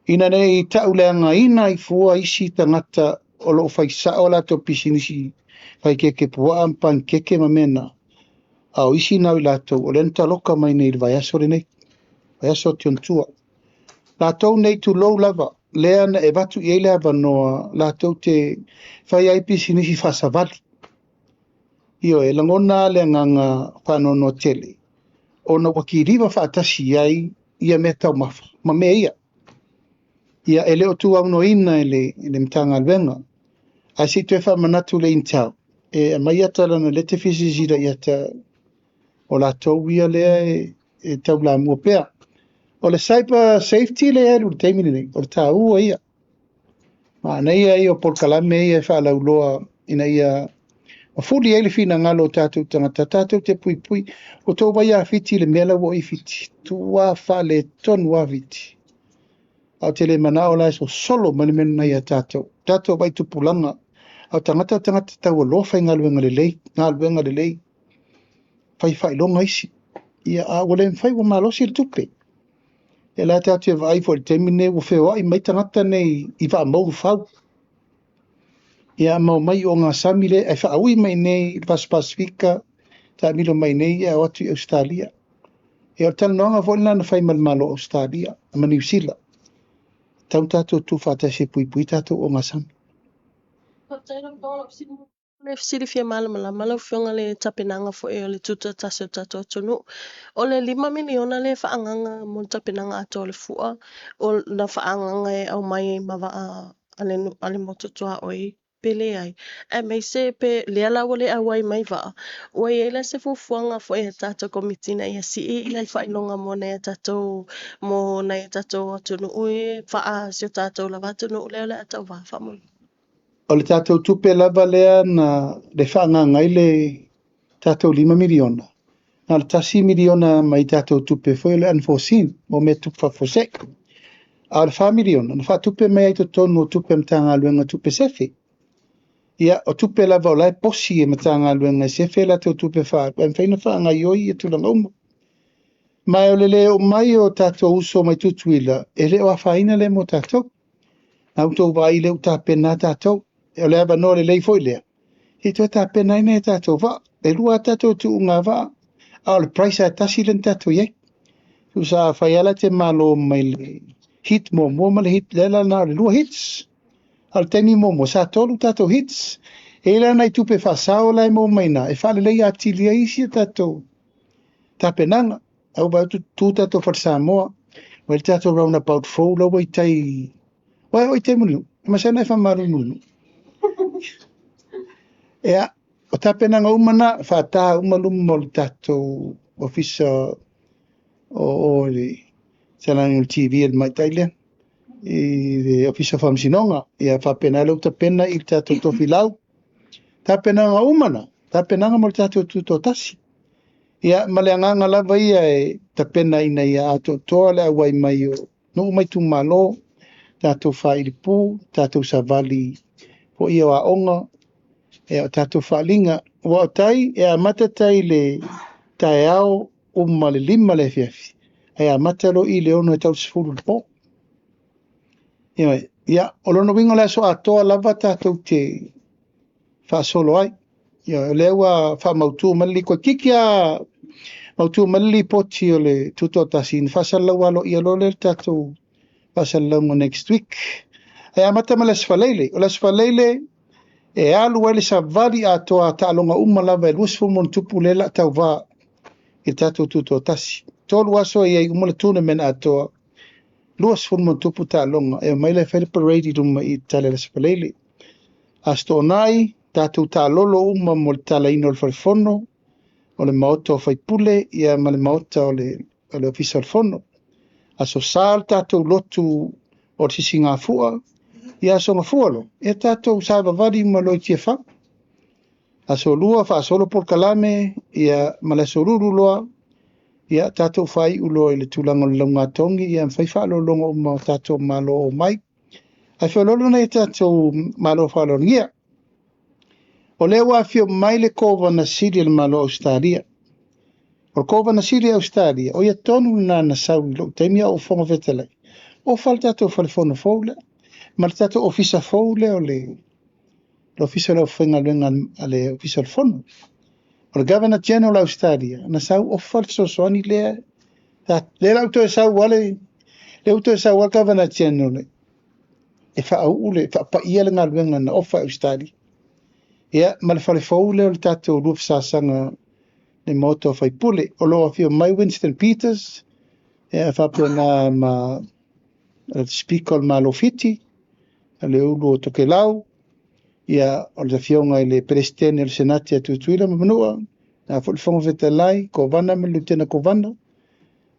Ina ne i ta'uleagaina ai fua isi tagata o lo o fai sa'o a latou pisinisi fai keke pua'a ma panikeke ma mea na, a o isi na o i latou o lea na taloka mai nei i le vaiaso lenei, vaiaso o Tiontua. Latou nei tulou lava, lea na e avatu i ai le avanoa latou te fai ai pisinisi faasavali. Ioe, e lagona lava le agaga faanoanoa tele, ona ua kiliva faatasi ai ia mea taumafa ma mea ia. Ia, e le o tuaunoaina e le, e le Matagaluega. Ae se i toe faamanatu le Intel, e aumai ata leaga o lea e te fia silasila i ata o latou ia lea e, e taulamua pea. O le cyber safety lea e alu i le taimi lenei, o le taua ia. Manaia ia o polokalame ia e faalauiloa ina ia mafuli ai le finagalo o tatou tagata, tatou te puipui. Ua outou vaai ia Fiti i le mea la ua oo i Fiti, tua faaletonu lava Fiti. A ou te le manao la e sosolo mai le mea lena ia tatou. Tatou vaai tupulaga, a o tagata o tagata taualoa faigaluega lelei, galuega lelei, fai faailoga isi. Ia, a ua le mafai ua malosi le tupe. Ia la tatou te vaai foi i le taimi lenei ua feoai mai tagata nei i vaa moulufau. Ia ma omai i ogasami lea ae faaui mai nei i le Vasa Pasefika, taamilo mai nei ae o atu i Ausetalia. Ia o le talanoaga foi lena na fai ma le Malo o Ausetalia ma Niu Sila. Tatau tatou tuufaatasi e puipui tatou ogasami. Faafetai lau Afioga, lau fesili Le fesili fia malamalama lau Afioga le tapenaga foi o le tutoatasi o le tatou atunuu. O le $5 miliona lea e faaagaaga mo le tapenaga atoa o le fua, o na faaagaaga e aumai ai ma vaa a le motu tuaoi pe leai, aemaise pe lea la ua le auai mai vaa, ua i ai la se fuafuaga foi a le tatou Komiti ina ia sii le faailoga mo nai a tatou mo nai a tatou atunuu e faa si o tatou lava atunuu lea o le a tauva faamolemole. O le tatou tupe lava lea na le faaagaaga ai le tatou $5 miliona, na o le $1 miliona mai tatou tupe foi o le unforeseen, mo mea tupu faafuasei. A o le $4 miliona, na faatupe mai ai totonu o tupe a Matagaluega tupe sefe. Ia, o tupe lava o la e posi e Matagaluega e sefe a latou tupe faaalu, ae mafai ona faagaoioi ia tulaga uma. Ma o le le oo mai o tatou uso mai Tutuila, e le o afaina lea mo tatou. Na outou vaai lea ua tapena lava tatou. O le avanoa lelei foi lea, se i toe tapena ai nai a tatou vaa. E 2 a tatou tuuga vaa, a o le price lava e tasi lea na tatou i ai. Tusa afai lava la e te malo mai le heat muamua ma le heat, lea la na o le 2 heats. A o le taimi muamua sa 3 tatou heats. E i ai la nai tupe faasao la e maua mai i ina e faalelei atili ai isi a tatou tapenaga. Ae ua vaai atu tu tatou fale Samoa, ua i ai le tatou roundabout fou la ua i tai. Ua e oo i tai Mulinuu? E masani ona e faamalu i Mulinuu. Ia, o tapenaga uma na, faata uma luma o le tatou ofisa o le salani o le TV a le tamaitai lea i le Ofisa o Faamasinoga. Ia faapena lea ua tapena i le tatou tofilau. Tapenaga uma na, tapenaga mo le tatou tutoatasi. Ia, ma le agaga lava ia e tapena ina ia atoatoa le auai mai o nuu ma itumalo, tatou failipu, tatou savali foi o aoga, ia o tatou faaliga. Ua o tai, e amata tai le taeao uma le 5 le afiafi, ae amata loa i le 6 e tau le 10 i le po. Ia, o lona uiga o le aso atoa lava tatou te faasolo ai. Ia, o lea ua faamautu mai le likoiki a mautu mai le lipoti o le tutoatasi, na faasalalau aloaia loa lea le tatou faasalalauga next week. Ae amata ma le Aso Faraile. O le Aso Faraile e alu ai le savali atoa taaloga uma lava e 20 ma tupu lea la tauvā i le tatou tutoatasi. 3 aso e i ai uma le tournament atoa, 20 ma tupu taaloga, e omai le fai le parade i luma i tala i le Aso Faraile. Aso Toonai, tatou taalolo uma mo le talaina o le falefono, o le maota o faipule, ia ma le maota o le Ofisa o le Fono. Aso Sa le tatou lotu o le Sisigafua, ia Aso Gafua lo, ia tatou savavali uma loa i Tiafau. Aso Lua faasolo polokalame, ia ma le Aso Lulu loa, ia tatou faaiu loa i le tulaga o le laugatogi, ia ma fai faamalologa uma o tatou malo o mai. Ae feoloolo nai tatou malo faaaloalogia. O lea ua afio mai le Kovana Sili o le Malo o Ausetalia. O le Kovana Sili o Ausetalia, o ia tonu lena na sau i lou taimi a ou Fofoga Fetalai. Ofa le tatou falefono fou lea, ma le tatou ofisa fou lea o le ofisa o le aufaigaluega a le Ofisa o le Fono. O le Governor General o Ausetalia, na sau ofa le fesoasoani lea. Lea la ua toe sau lava lea ua toe sau lava le Governor General e faauu le faapaia le galuega na ofa e Ausetalia. Ia, ma le fale fou lea o le tatou lua fesasaga le maota o faipule. O lo o afio mai Winston Peters, ia faapena ma le Speaker o le Malo Fiti, le ulu o Tokelau, ia o le afioga i le Peresetene o le Senate a Tutuila ma Manua, na foi le Fofoga Fetalai, Kovana ma le Lutena Kovana.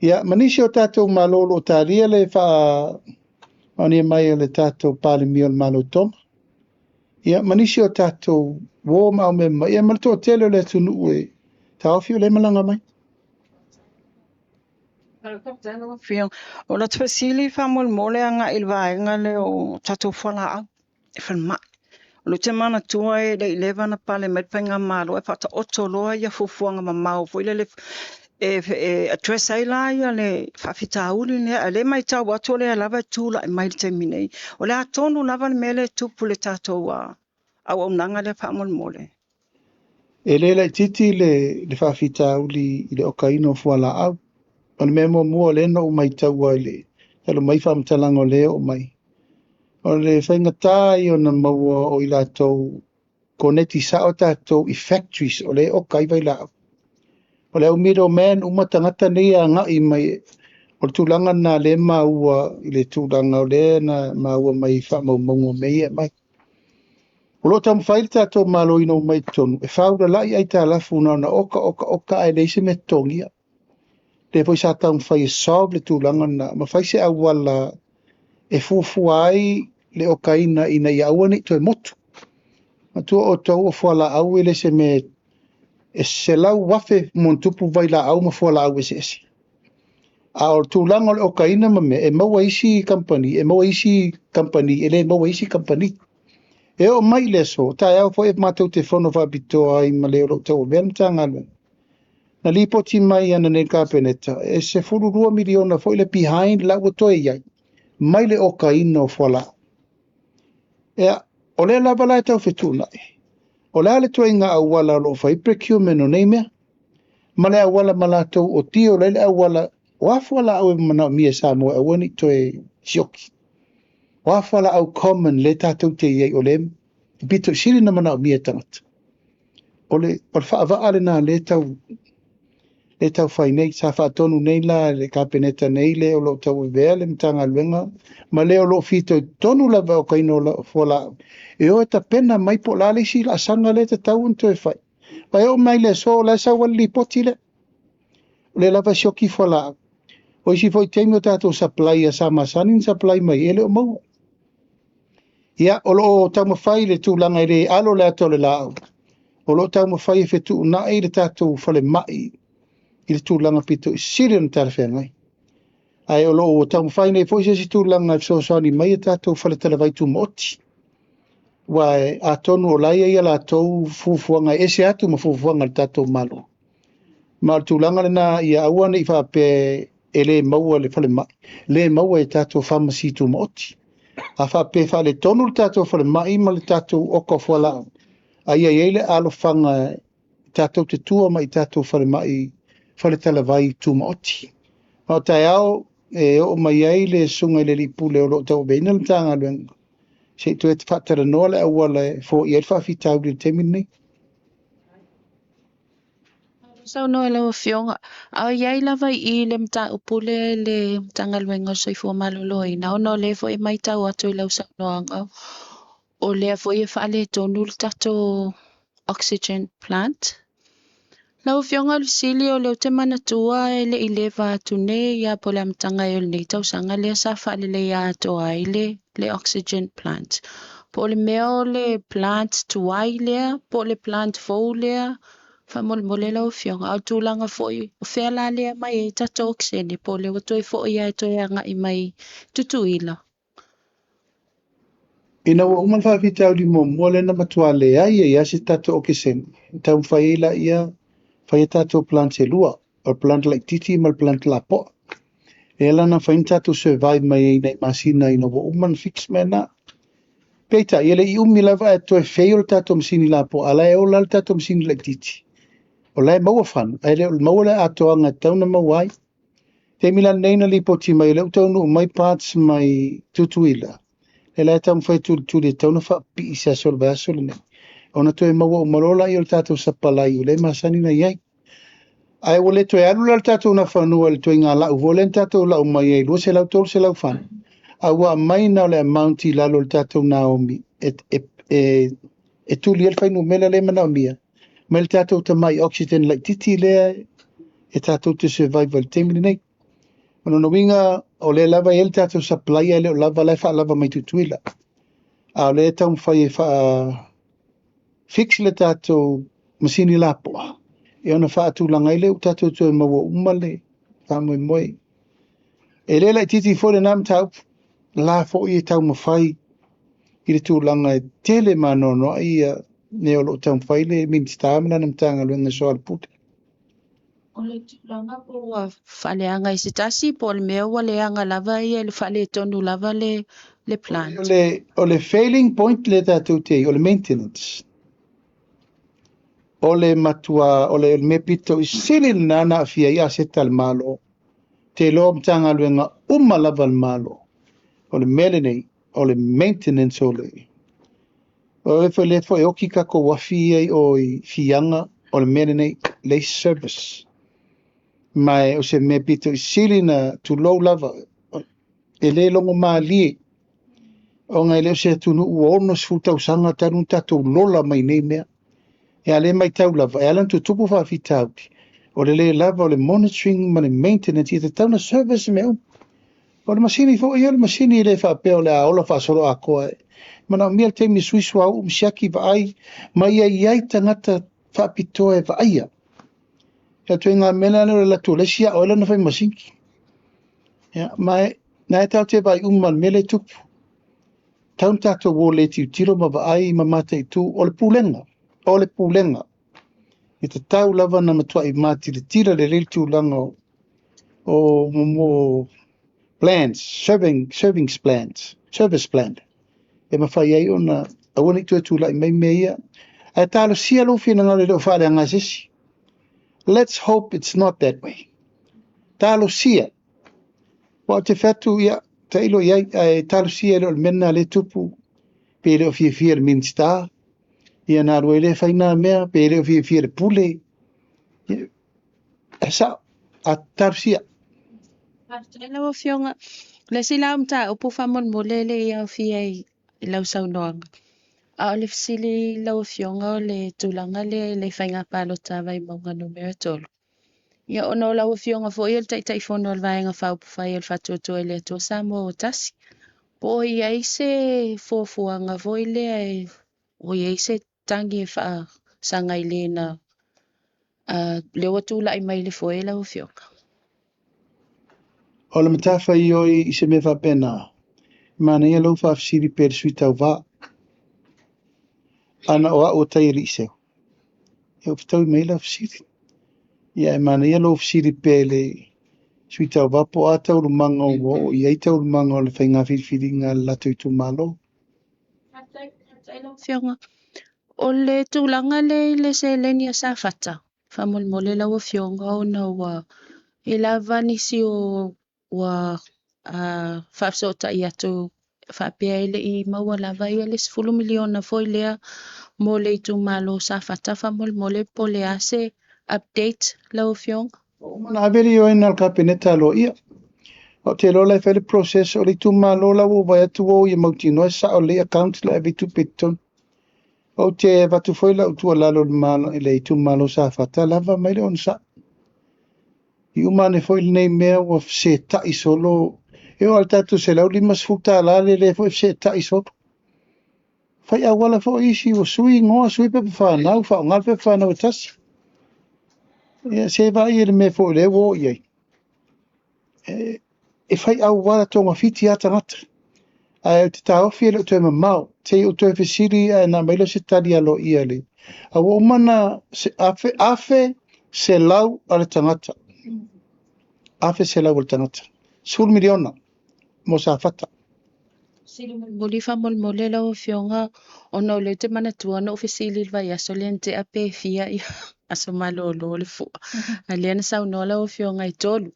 Ia, ma nisi o tatou malo o lo o talia le faamaonia mai o le tatou Palemia o le Malo Tonga. Ia, ma nisi o tatou uo ma aumema, ia ma le toatele o le atunuu e taofi o lea malaga mai. O la fesili faamolemole agai i le vaega lea o tatou fualaau e falemai. O le te manatua e le i leva na pale mai le faigamalo e faataoto loa ia fuafuaga mamao foi lele e address ai la ia le faafitauli lea. A le matau atu o lea lava e tulai mai le taimi nei. O le a tonu lava le mea lea e tupu i le tatou auaunaga lea faamolemole. E le laitiiti le faafitauli i le okaina o fualaau. O le mea muamua lea na ou maitaua i le talu mai faamatalaga o lea o mai. O le faigata ia ona maua o i latou koneti sao tatou i factories o lea e oka ai vailaau. O le au middleman uma tagata nei e agai mai, o le tulaga na lea maua i le tulaga o lea na maua mai faamaumauga o mea ia e aumai. O lo o taumafai le tatou malo ina uma i totonu, e faulalai aitalafu na ona oka oka oka ae leai se mea totogia. Lea foi sa taumafai e solve le tulaga na, ma fai se auala e fuafua ai le okaina ina ia aua ne i toe motu. Matua outou o fualaau e le se mea e 100,000 ma tupu vailaau ma fualaau eseese. A o le tulaga o le okaina ma mea, e maua isi kamupani, e maua isi kamupani, e le maua isi kamupani. E oo mai i le aso, taeao foi e matou te fono faapitoa ai ma le o lo o tauavea le Matagaluega. Na lipoti mai ana nei le Kapeneta, e 12 miliona foi le behind la ua toe i ai, mai le okaina o fualaau. Ia, o lea lava la e tau fetuunai, o le a le ituaiga auala o lo o fai ai procurement o nei mea, ma le auala ma latou o deal ai le auala, o a fualaau e manaomia e Samoa e aua ne i toe sioki. O a fualaau common lea tatou te i ai o lea e pito i sili ona manaomia e tagata. O le faavaa lena lea e tau fai nei. Sa faatonu nei la e le Kapeneta nei le o lo o tauavea le Matagaluega ma le o lo o fitoitonu lava e okaina o fualaau e o e tapena mai po o le a le isi laasaga lea e tatau ona toe fai. Aua e oo mai le aso o la e sau ai le lipoti lea, o lea lava e sioki fualaau. O isi foi taimi o tatou supplier sa masani ona supply mai e le o maua. Ia, o lo o taumafai le tulaga e le alo le ata o le laau. O lo o taumafai e fetuunai le tatou falemai i le tulaga pito i sili ona talafeagai. Ae o lo o taumafai nei foi se isi tulaga e fesoasoani mai a tatou faletalavai tumaoti. Aua atonu o la e i ai a latou fuafuaga e ese atu ma fuafuaga a le tatou Malo. Ma o le tulaga lena ia aua ne i faapea e le maua le falemai, le maua e tatou pharmacy tumaoti. A faapea e faaletonu le tatou falemai ma le tatou oka o fualaau, a ia i ai le alofaga tatou te tua mai i tatou falemai faletalavai tumaoti. Ma o taeao e oo mai ai le susuga i le alii pule o lo o tauaveina le Matagaluega, se i toe faatalanoa le auala e foia ai le faafitauli i le taimi lenei. Saunoa i lau Afioga, a o i ai lava i i le mataupu lea i le Matagaluega o le Soifua Maloloina, ona o lea foi e matau atu i lau saunoaga, o lea foi e faaletonu le tatou oxygen plant. Lau Afioga o le fesili o lea ou te manatua e le i leva atu nei ia po o le amataga ea o lenei tausaga lea sa faaleleia atoa ai le oxygen plant. Po o le mea o le plant tuai lea, po o le plant fou lea, faamolemole lau Afioga. A o le tulaga foi, o fea la lea mai ai tatou okesene po o lea ua toe foi lava e toe agai mai Tutuila. Ina ua uma le faafitauli muamua lea na matua leai ai lava se tatou okesene, e taumafai ai laia fai a tatou plants e lua, o le plant laitiiti ma le plant lapoa. Lea la na mafai ona tatou survive mai ai i nai masina ina ua uma ona fix mea na. Peitai, e le i umi lava ae toe fail le tatou masini lapoa, a o la e ola le tatou masini laitiiti. O la e maua fana, ae le o maua le atoaga e tatau ona maua ai. Taimi la lenei na lipoti mai, o lea ua taunuu mai parts mai Tutuila, lea la e taumafai e tulituli e tatau ona faapipii i se aso o le vaiaso lenei, ona toe maua uma loa lea o le tatou sapalai o lea e masani ona i ai. Ae ua le toe alu la le tatou nafanua i le ituaiga lau foi lea na tatou lau mai ai 200, 300 fana, a ua aumai na o le amount i lalo o le tatou naomi e tuli ai le fuainumera lea e manaomia mai le tatou tamai oxygen laitiiti lea e tatou te survive ai i le taimi lenei. O lona uiga, o lea lava e i ai le tatou supply ae le o lava la e faalava mai Tutuila. A o lea e taumafai e faa fix le tatou masini lapoa, e ona faatulaga ai lea ua tatou toe maua uma le faamoemoe. E le laitiiti foi lena mataupu, la foi e taumafai i le tulaga e tele ma anoanoai ia mea o lo o taumafai le Minisita ma lana Matagaluega e soaolepule. O le tulaga po ua faaleaga i se tasi po o le mea ua leaga lava ia le faaletonu lava le plant. O le failing point le tatou te i, o le maintenance. O le matua, o le mea pito i sili lena na aafia ai aseta a le Malo. Te iloa Matagaluega uma lava a le Malo. O le mea lenei, o le maintenance o le... O le foi lea foi e oki tatou afi ia i o i Fiaga, o le mea lenei, le service. Ma o se mea pito i sili na tulou lava, e le logo malie, ona e le o se atunuu ua 60 tausaga talu ona tatou lola mai nei mea. E a le matau lava, e ala ona tutupu faafitauli, o le le lava o le monitoring ma le maintenance, ia tatau ona service mea uma. O le masini foi ia, o le masini e le faapea o le a ola faasolo atoa. E manaomia le taimi e sui suauu ma siaki vaai, ma ia i ai tagata faapitoa e vaaia. Ia ituaiga mea la lea o le alu atu o le isi ao ai lana fai masini. Ia, ma e, na e tatou te vaai uma i le mea lea e tupu. Tau na tatou o le tilotilo ma vaai ma mataitu, o le pulega, o le pulega. E tatau lava ona matuai matilatila lelei le tulaga o plans, serving plans, service plan. e mafai ai ona aua ne i toe tulai mai mea ia. Ae talosia lou finagalo e le o faaleaga e se isi. Let's hope it's not that way. Talosia. Aua ou te fai atu, ia, tailo i ai, ae talosia e le o le mea lena lea e tupu, pe le o fiafia i le Minisita, ia ona alu ai lea fai na mea, pe le o fiafia i le Pule. Ia, e sao, a talosia. Faafetai lau Afioga. O le isi la o mataupu faamolemole e le i aofia i lau saunoaga, a o le fesili lau Afioga o le tulaga lea i le faiga palota a Vaimauga numera 3. Ia ona o lau Afioga foi o le Taitaifono o le Vaega Faaupufai o le Faatuatua i le Atua Samoa ua Tasi, po o i ai se fuafuaga foi lea e o i ai se tagi e faasaga i le na lea ua tulai mai i le foe lau Afioga. O le matafaioi i se mea faapena, e manaia lou faafesili pea i le sui tauva. Ana o au o Taialii Seu, ia ua fetaui mai ai lau fesili. Ia ae manaia lou fesili pea i le sui tauva po o a taualumaga ua oo i ai taualumaga o le faiga filifiliga a le latou itumalo. Faafetai, faafetai lau Afioga. O le tulaga lea i le seleni a Safata, faamolemole lau Afioga ona ua i lava nisi o ua faafesootai atu faapea e le i maua lava ia le 10 miliona foi lea mo le itumalo o Safata faamolemole po o le a se update lau Afioga. Ua uma ona ave le ioega a le Kapeneta aloaia. Ou te iloa la e fai le process o le itumalo la ua ou vaai atu ua o ia mautinoa e sao lelei accounts la e ave ai tupe i totonu. Ou te avatu foi lau tuualalo i le itumalo o Safata, lava mai le onosai. I uma ane foi lenei mea ua fesetai solo, e oo lava i le tatou $150 lea lea foi e fesetai solo. Fai auala foi isi ua sui igoa, sui pepa fanau, faaaoga le pepa fanau e tasi. Ia se vaai i le mea foi o lea ua oo i ai. E fai auala togafiti lava tagata. Ae ou te taofi e le o toe mamao, se i ou toe fesili ae na aumai lea o se tali aloaia i le... A ua uma ona 1,100 a le tagata. 1,100 a le tagata. 10 miliona mo Safata. Fesili mulimuli faamolemole lau Afioga, ona o lea ou te manatua na ou fesili i le vaiaso lea na tea pe fia aso malolo o le fua. A lea na saunoa lau Afioga e 3.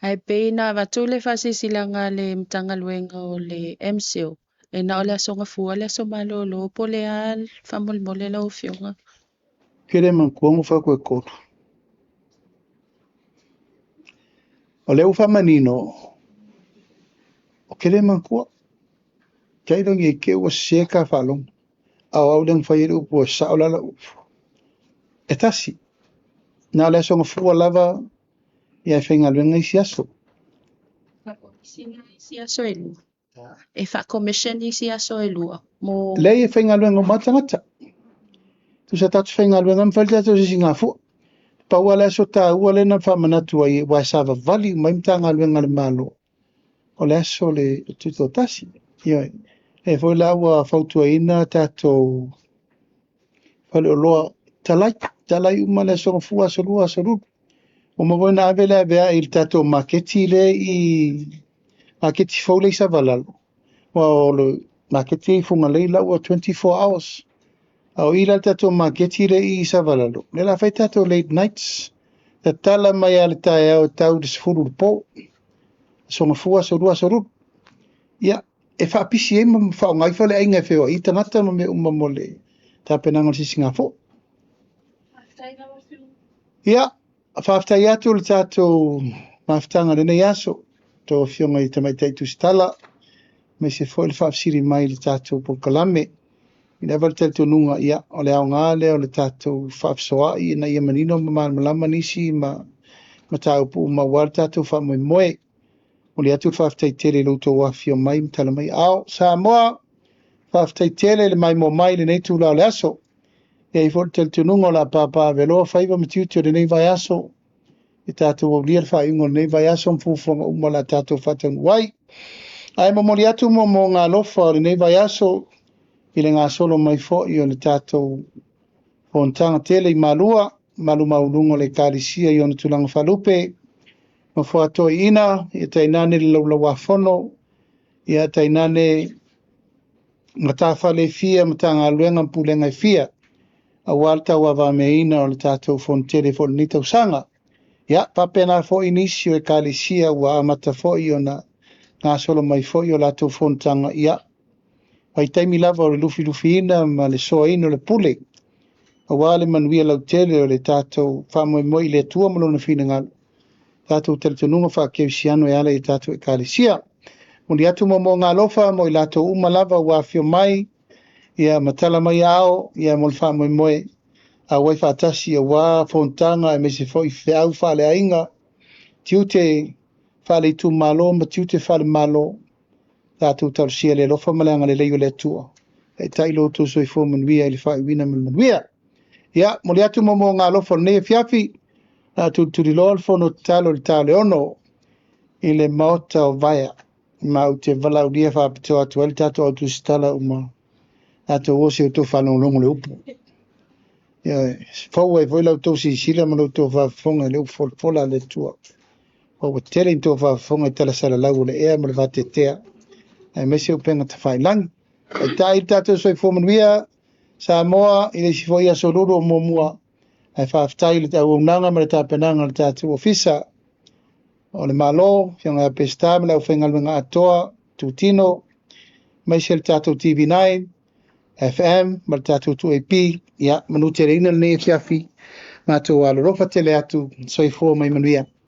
Ae pei na avatu le faasilasilaga a le Matagaluega o le MCIL, e na o le aso Gafua le aso malolo po o le a faamolemole lau Afioga. Ke le manatua na ou fai atu e 3. O lea ua faamanino, o ke le manatua. Tailo nei te i ua sese ta faalogo. A o au lea na fai ai le upu e sao la lau upu. E tasi, na o le aso Gafua lava ia e faigaluega isi aso. Isi aso e 2. E faa-commission isi aso e 2. Mo... Leai e faigaluega uma lava tagata. Tusa tatou faigaluega ma fai le tatou sisigafua. Pau lava le aso taua lea na faamanatu ai, aua e savavali uma ai Matagaluega a le Malo, o le aso le tutoatasi. Ioe. Lea foi la ua fautuaina tatou faleoloa, talai, talai uma le aso Gafua, aso Lua, aso Lulu. Ua uma foi ona ave le aveae i le tatou maketi lea i maketi fou lea i Savalalo. Aua o le maketi i Fugalei la ua 24 hours. A o i la le tatou maketi lea i Savalalo, lea la fai tatou late nights. Tatala mai lava le taeao e tau i le 10 i le po. Aso Gafua, aso Lua, aso Lulu. Ia, e faapisi ai ma faaaoga ai faleaiga e feoai ai tagata ma mea uma mo le tapenaga o le sisigafua. Ia, faafetai atu le tatou mafutaga i lenei aso, tou Afioga i Tamaitai Tusitala, aemaise foi le faafesili mai i le tatou polokalame. I lava le talitonuga, ia, o le aoga lea o le tatou faafesoaai ina ia manino ma malamalama nisi ma mataupu uma aua le tatou faamoemoe. Momoli atu le faafetai tele i lo outou afifio mai ma tala mai aao. Samoa, faafetai tele le maimoa mai i lenei itula o le aso. E i ai foi le talitonuga o le a papaaveloa faiva ma tiute o lenei vaiaso. E tatou aulia le faaiuga o lenei vaiaso ma fuafuaga uma o le a tatou faataunuu ai. Ae momoli atu moomooga alofa o lenei vaiaso i le gasolo mai foi o le tatou fonotaga tele i Malua, malu maualuga o le Ekalesia i ona tulaga faalupe, nofoa toeaiina, ia tainane le laulauafono, ia tainane matafale e fia, Matagaluega ma Pulega e fia, aua le tauavameaina o le tatou Fonotele foi i lenei tausaga. Ia, faapena foi nisi o Ekalesia ua amata foi ona gasolo mai foi o latou fonotaga, ia, vaitaimi lava o le lufilufiina ma le soaina o le pule, aua le manuia lautele o le tatou faamoemoe i le Atua ma Lona finagalo, tatou talitonuga faakerisiano e ala i tatou Ekalesia. Momoli atu moomooga alofa mo i latou uma lava ua afio mai, ia ma tala mai aao, ia mo le faamoemoe, auai faatasi aua fonotaga aemaise foi feau faaleaiga, tiute faale-itumalo ma tiute faale-Malo, tatou talosia le alofa ma le agalelei o le Atua. Taitai lo outou soifua manuia i le faaiuina ma le manuia. Ia, momoli atu moomooga alofa o lenei afiafi, a tulituliloa le fono tatalo i le ta o le 6 i le maota o Vaea. Ma ou te valaaulia faapitoa atu ai le tatou autusitala uma tatou o se outou faalogologo le upu. Ia, fou ai foi la outou silasila ma la outou faafofoga i le upu folafola a le Atua. Ua tele ni tou faafofoga i tala salalau o le ea ma le vateatea, aemaise upega tafailagi. Taitai le tatou soifua manuia, Samoa, i le isi foi aso lulu o muamua, ae faafetai i le auaunaga ma le tapenaga o le tatou ofisa o le Malo, Afioga ia Peseta ma le aufaigaluega atoa, Tutino, aemaise le tatou TV9, FM ma le tatou 2AP. Ia, manuteleina lenei afiafi, matou alolofa tele atu, soifua mai manuia.